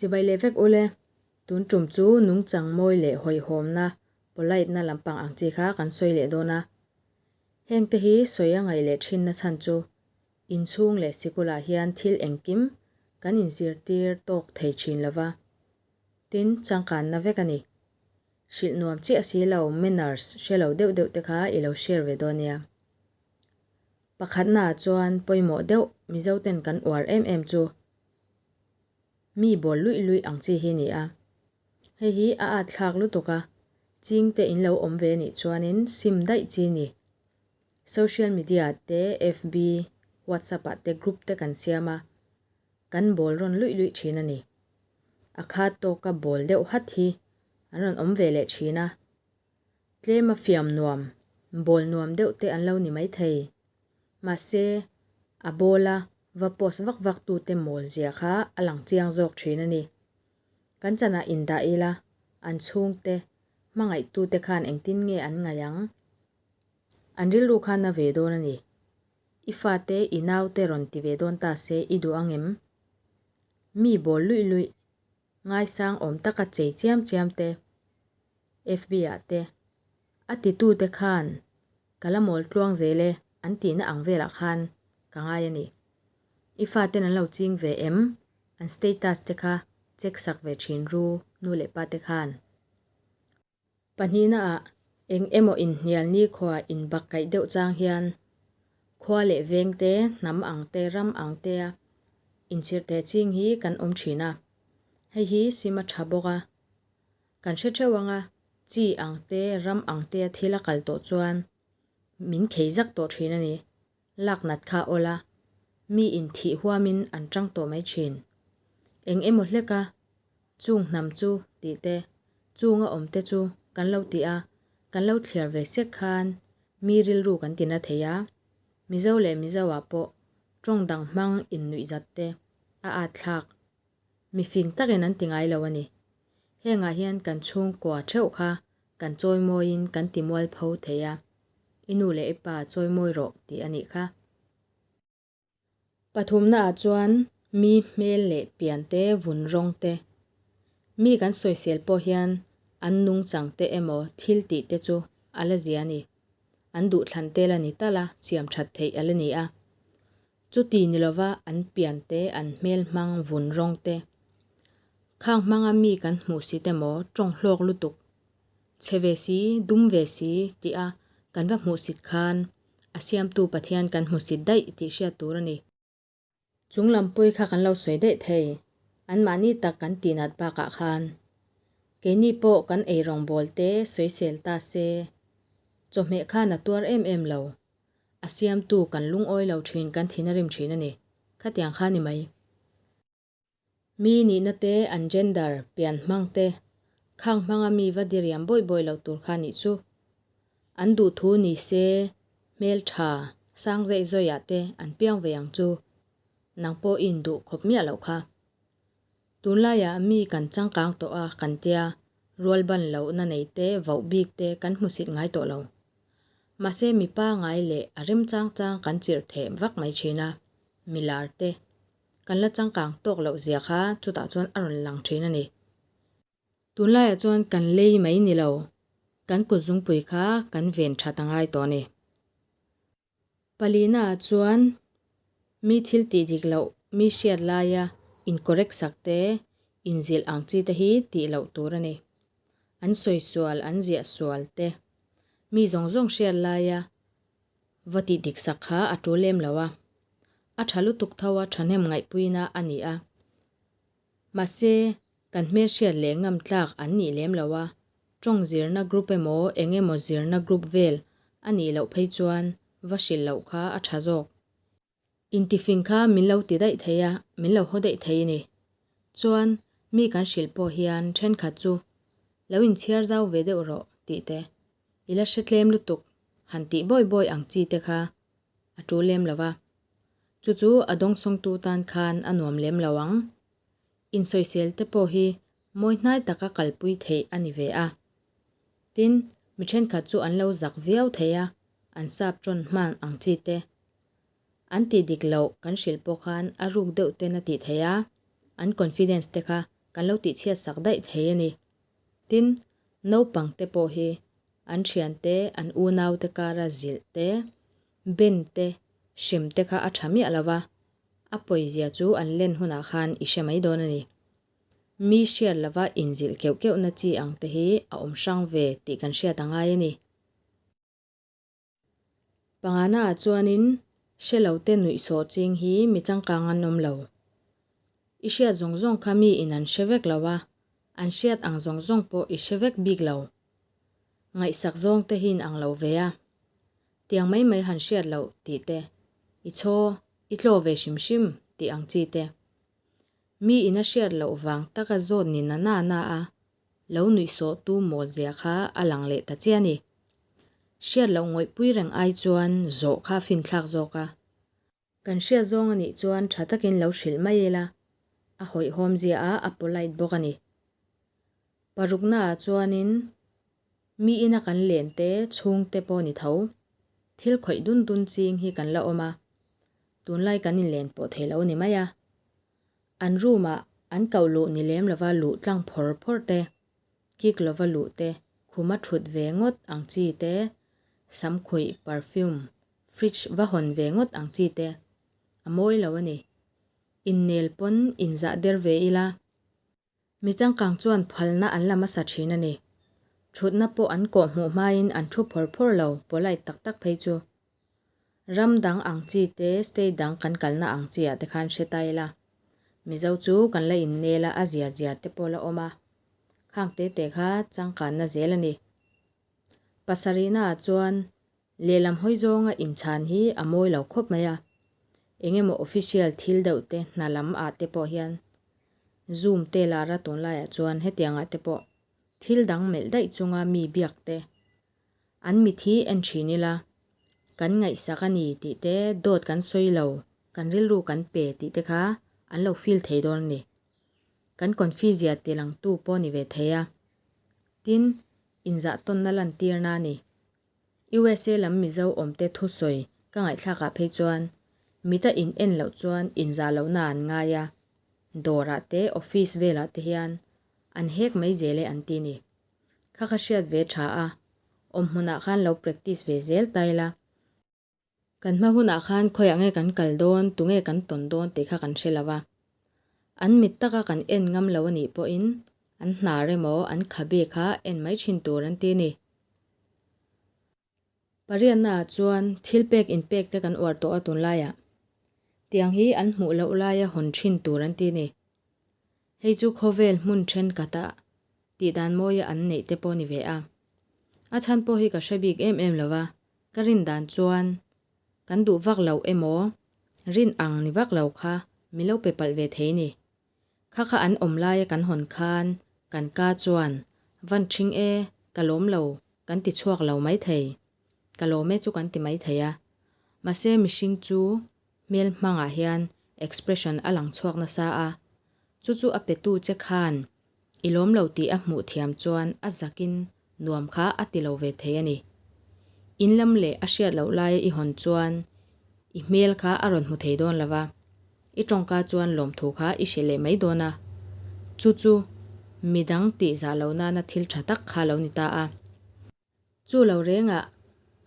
Chibai leh vek ule, tun tum chu nungchang mawi leh hawihhawmna, polite-na lampang ang chi kha kan sawi leh dawn a. Hengte hi sawi a ngaih leh thinna chhan chu inchhung leh sikulah hian thil engkim kan inzirtir tawk thei thin lova, tin changkanna vek a ni. Hrilh nuam chiah si lo manners hre lo deuh deuh te kha i lo share ve dawn nia. Pakhatnaah chuan pawimawh deuh Mizoten kan uar em em chu mi bawl luih luih ang chi hi ni a. Hei hi a at thlak lutuk a, chingte in lo awm ve nih chuanin sim daih chi ni. Social media te FB, WhatsApp ah te group te kan siam a, kan bawl rawn luih luih thin a ni. A khat tawka bawl deuh hat hi an rawn awm ve leh thin a. Tlema fiam nuam, bawl nuam deuh te an lo ni maithei. Mahse, a bawla va post vak vak tute mawl zia kha a lang chiang zawk thin a ni. Kan chanah indah ila, an chhungte, hmangaihtute khan engtin nge an ngaih ang? An rilru kha na ve dawn a ni. I fate, i naute rawn ti ve dawn ta se i duh ang em? Mi bawl luih luih, ngaisang awm taka chei chiam chiam te, FB ah te, a titute khan ka la mawl tluang zel e an tihna ang velah khan ka ngai a ni. I faten an lo ching ve em? An status te kha check sak ve thin ru nu leh pa te khan. Pahnihna ah eng emaw inhnial nikhua inbak kaih deuh chang hian khua leh veng te, hnam ang te, ram ang te a inchirh teh ching hi kan awm thin a. Hei hi sim a tha bawk a. Kan hre theuh ang a, chi ang te, ram ang te a thil a kal tawh chuan min khei zak tawh thin a ni. Lak nat kha awl a, mi inthih huamin an tang tawh mai thin. Eng emaw hlek a, chung hnam chu tih te, chunga awm te chu kan lo tih a, kan lo thliar ve sek khan mi rilru kan ti na thei a. Mizo leh Mizo ah pawh tawng dang hmang innuihzat te a at thlak. Mi fing takin an ti ngai lo a ni. Hengah hian kan chhungkua theuh kha kan chawimawiin kan ti mualpho thei a, i nu leh i pa chawimawi rawh tih a nih kha. Pathumnaah chuan mi hmel leh pian te, vun rawng te, mi kan sawisel pawh hian an nungchang te emaw thil tih te chu a la zia a ni. An duhthlan tel a ni tal a, siam that theih a la ni a. Chuti ni lova an pian te, an hmel hmang vun rawng te, khang hmanga mi kan hmuh si te maw tawng hlawk lutuk, chhe ve si, dum ve si tih a kan va hmuh sit khan a siamtu Pathian kan hmu sit daih tih hriat tur a ni. Chung lam pawi kha kan lo sawi daih thei, anmahni tak kan tihnat bakah khan keini pawh kan eirawngbawl te sawisel ta se, chawhmeh khan a tuar em em lo. A siamtu kan lungawi lo thin kan thin a rim thin a ni. Khatiang kha ni mai. Mi nihna te, an gender, pian hmang te, khang hmanga mi va diriam bawih bawih loh tur kha nih chu. An duhthu ni se, hmel tha, sang zeih zawih ah te an piang ve ang chu. Nang pawh i induh khawp miah loh kha. Tunlaiah mi kan changkang tawh a kan tia, rual ban lohna nei te, voh bik te kan hmusit ngai tawh lo. Mahse mi pangai leh a rem chang chang kan chirh theh vak mai thin a, mi lar te kan la changkang tawk loh zia kha chutah chuan a rawn lang thin a ni. Tunlaiah chuan kan lei mai ni lo, kan kut zungpui kha kan ven that a ngai tawh a ni. Palina chuan mi thil tih dik loh, mi hriat laia incorrect sak te, inzilh ang chi te hi tih loh tur a ni. An sawi sual, an ziah sual te, mi zawng zawng hriat laia va tih dik sak kha a tul lem lo a. A tha lutuk tho a thahnem ngaihpuina a ni a. Mahse, kan hmelhriat leh ngam tlak an nih lem lo a, tawng zirna group emaw eng emaw zirna group vel a nih loh phei chuan va hrilh loh kha a tha zawk. Intifing kha min lo ti daih thei a, min lo haw daih thei a ni. Chuan, mi kan hrilh pawh hian thenkhat chu lo inchhiar zau ve deuh rawh tih te, i la hre tlem lutuk han tih bawi bawi ang chi te kha a tul lem lo va. Chu chu a dawngsawngtu tan khan a nuam lem lo ang. Insawisel te pawh hi mawi hnai taka kalpui theih a ni ve a. Tin, mi thenkhat chu an lo zak viau thei a, an sap tawn hman ang chi te. An tih dik loh kan hrilh pawh khan a ruk deuh ten a tih theih a, an confidence te kha kan lo tihchhiat sak daih thei a ni. Tin, naupang te pawh hi an thiante, an unaute kara zilh te, ben te, hrem te kha a tha miah lo va, a pawizia chu an len hunah khan i hre mai dawn a ni. Mi hriat lova inzilh keuh keuhna chi ang te hi a awm hrang ve tih kan hriat a ngai a ni. Pangana ah chuanin hre lo te nuih sawh ching hi mi changkang an awm lo. I hriat zawng zawng kha mi in an hre vek lo a, an hriat ang zawng zawng pawh i hre vek bik lo. Ngaihsak zawng te hi in ang lo ve a. Tiang mai mai han hriat loh tih te, i chhaw, i tlaw ve hrim hrim tih ang chi te. Mi in a hriat loh vang taka zawt ni na na na a, lo nuihsawhtu mawl zia kha a lang leh ta chiah a ni. Hriat loh ngawihpui reng ai chuan zawh kha a finthlak zawk a. Kan hriat zawng a nih chuan tha takin lo hrilh mai ila, a hawihhawm zia a, a polite bawk a ni. Paruknaah chuanin mi ina kan len te chhungte pawh ni tho, thil khawih dun dun ching hi kan la awm a, tunlai kan inlen pawh thei lo ni mai a. An room ah an koh luh ni lem lova luh tlang phawr phawr te, kick lova luh te, khuma thut ve ngawt ang chi te, samkhuih, perfume, fridge va hawn ve ngawt ang chi te a mawi lo a ni. Innel pawn inzah der ve ila. Mi changkang chuan phalna an la hmasa thin a ni. Thutna pawh an kawh hmuh hmain an thu phawr phawr lo, polite tak tak phei chu. Ram dang ang chi te, state dang kan kalna ang chi ah te khan hre ta ila. Mizo chu kan la innel a, a zia zia te pawh la awm a. Khang te te kha changkanna zel a ni. Pasarihna ah chuan lehlam hawi zawnga inchhan hi a mawi lo khawp mai a. Engemaw official thil deuh te hna lam ah te pawh hian Zoom te lar a tunlaiah chuan hetiangah te pawh thil dang melh daih chunga mi biak te an mit hi en thin ila, kan ngaihsak a ni tih te dawt kan sawi lo, kan rilru kan pe tih te kha an lo feel thei dawn a ni. Kan confi zia tilangtu pawh ni ve thei a. Tin, inzahtawnna lantirna a ni. USA lam Mizo awmte thusawi ka ngaihthlakah phei chuan mita in en loh chuan inzah lohna an ngai a, dawrah te office velah te hian an hek mai zel e an ti ni. Kha kha hriat ve tha a, awm hmunah khan lo practice ve zel ta ila. Kan hma hunah khan khawiah nge kan kal dawn, tunge kan tawn dawn tih kha kan hre lo a. An mit taka kan en ngam lo a nih pawhin an hnar emaw an khabe kha en mai thin tur an ti a ni. Pariatnaah chuan thil pek inpek te kan uar tawh a tunlaiah. Tiang hi an hmuh loh laia hawn thin tur an ti a ni. Hei chu khawvel hmun thenkhatah tih dan mawia an neih te pawh a ni ve a. A chhan pawh hi ka hre bik em em lo va, ka rin dan chuan kan duh vak loh emaw rin ang ni vak lo kha mi lo pe palh ve thei ni. Kha kha an awm laia kan hawn khan kan ka chuan van ṭhing e, ka lawm lo kan ti chhuak lo mai thei. Ka lawm e chu kan ti mai thei a. Mahse mihring chu hmel hmangah hian expression a lang chhuak nasa a, chu chu a petu che khan i lawm lo tih a hmuh thiam chuan a zakin nuam kha a ti lo ve thei a ni. In lam leh a hriat loh laia i hawn chuan i hmel kha a rawn hmu thei dawn lo va, i tawngka chuan lawmthu kha i hre leh mai dawn a, chu chu midang tih zah loh nana thil tha tak kha lo ni ta a. Chu lo rengah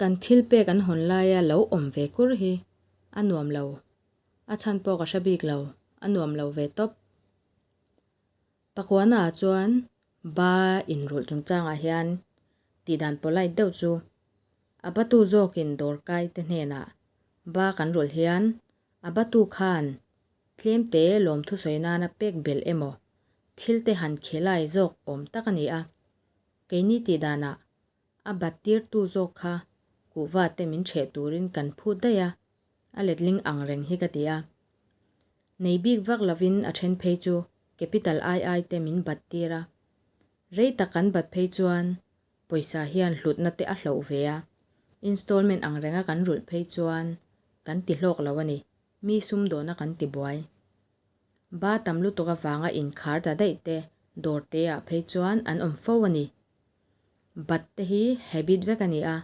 kan thil pek an hawn laia lo awm ve kur hi a nuam lo, a chhan pawh ka hre bik lo, a nuam lo ve tawp. Pakuana ah chuan ba inrulh chungchangah hian tihdan polite deuh chu a batu zawkin dawrkai te hnenah ba kan rulh hian a batu khan tlemte lawmthu sawi nana pek belh emaw thil te han khilai zawk awm tak a ni a, keini tihdanah a bat tirtu zawk kha kuhva te min chheh turin kan phut daih a, a letling ang reng hi ka ti a. Nei bik vak lovin a then phei chu capital ai ai te min bat tir a. Rei tak kan bat phei chuan pawisa hian hlutna te a hloh ve a, installment ang renga kan rulh phei chuan kan ti hlawk lo a ni, mi sumdawna kan ti buai. Ba tam lutuk avanga inkhar ta daih te dawr te ah phei chuan an awm fo a ni. Bat te hi habit vek a ni a,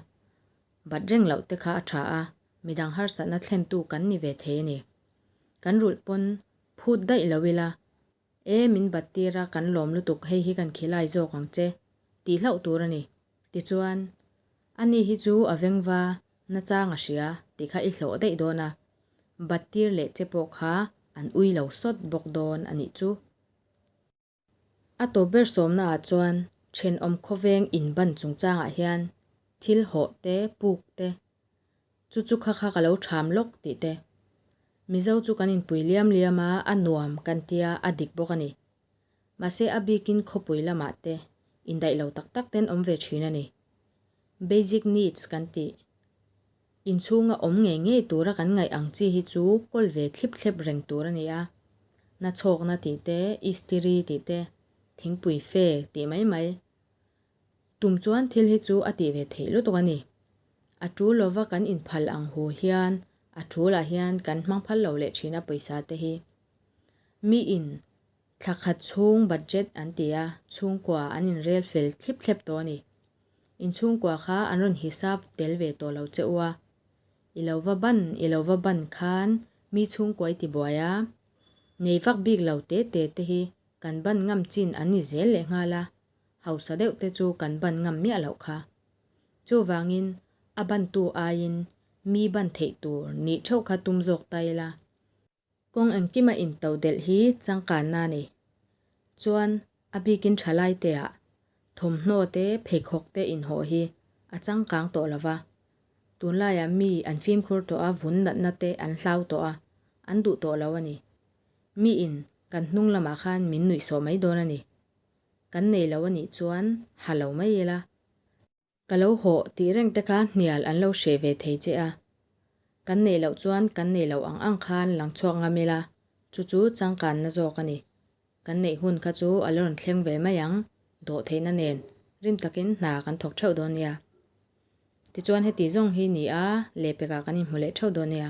bat reng loh te kha a tha a, midang harsatna thlentu kan ni ve thei a ni. Kan rulh pawn phut daih lo ila. E min bat tir a kan lawm lutuk hei hi kan khilai zawk ang che tih hlauh tur a ni. Tichuan, ani hi chu a vengva nachang a hria tih kha i hlawh daih dawn a, bat tir leh che pawh kha an ui lo sawt bawk dawn a nih chu. A tawp ber sawmnaah chuan thenawm khawveng inban chungchangah hian thil hawh te, puk te, chu chu kha kha ka lo tham lawk tih te. Mizo chu kan inpui liam liam a, a nuam kan tia a dik bawk a ni. Mahse a bikin khawpui lamah te indaih lo tak tak ten awm ve thin a ni. Basic needs kan tih. Inchhunga awm ngei ngei tura kan ngaih ang chi hi chu kawl ve thlip thlep reng tur a ni a. Nachhawkna tih te, istiri tih te, thingpui fe tih mai mai. Tum chuan thil hi chu a tih ve theih lutuk a ni. A tul lova kan inphal ang hu hian a tulah hian kan hmang phal lo leh thin a pawisa te hi. Miin thla khat chhung budget an ti a, chhungkua an inrel fel thlip thlep tawh a ni. Inchhungkua kha an rawn hisap tel ve tawh lo che u a. I lo va ban, i lo va ban khan mi chhungkua i ti buai a. Nei vak bik lo te te te hi kan ban ngam chin an ni zel leh nghal a, hausa deuh te chu kan ban ngam miah loh kha. Chuvangin a bantu aiin mi ban theih tur nih theuh kha tum zawk ta ila. Kawng engkima intodelh hi changkanna a ni. Chuan a bikin thalai teah thawmhnaw te pheikhawk te inhawh hi a changkang tawh lo va. Tunlaiah mi an fimkhur tawh a, vun natna te an hlau tawh a, an duh tawh lo a ni. Miin kan hnung lamah khan min nuihsawh mai dawn a ni. Kan nei lo a nih chuan ha lo mai ila. Ka lo hawh tih reng te kha hnial an lo hreh ve thei che a. Kan neih loh chuan kan neih loh ang ang khan lang chhuak ngam ila, chu chu changkanna zawk a ni. Kan neih hun kha chu a la rawn thleng ve mai ang, dawhtheihna nen rim takin hna kan thawk theuh dawn nia. Tichuan heti zawng hi ni a, lehpekah kan inhmu leh theuh dawn nia.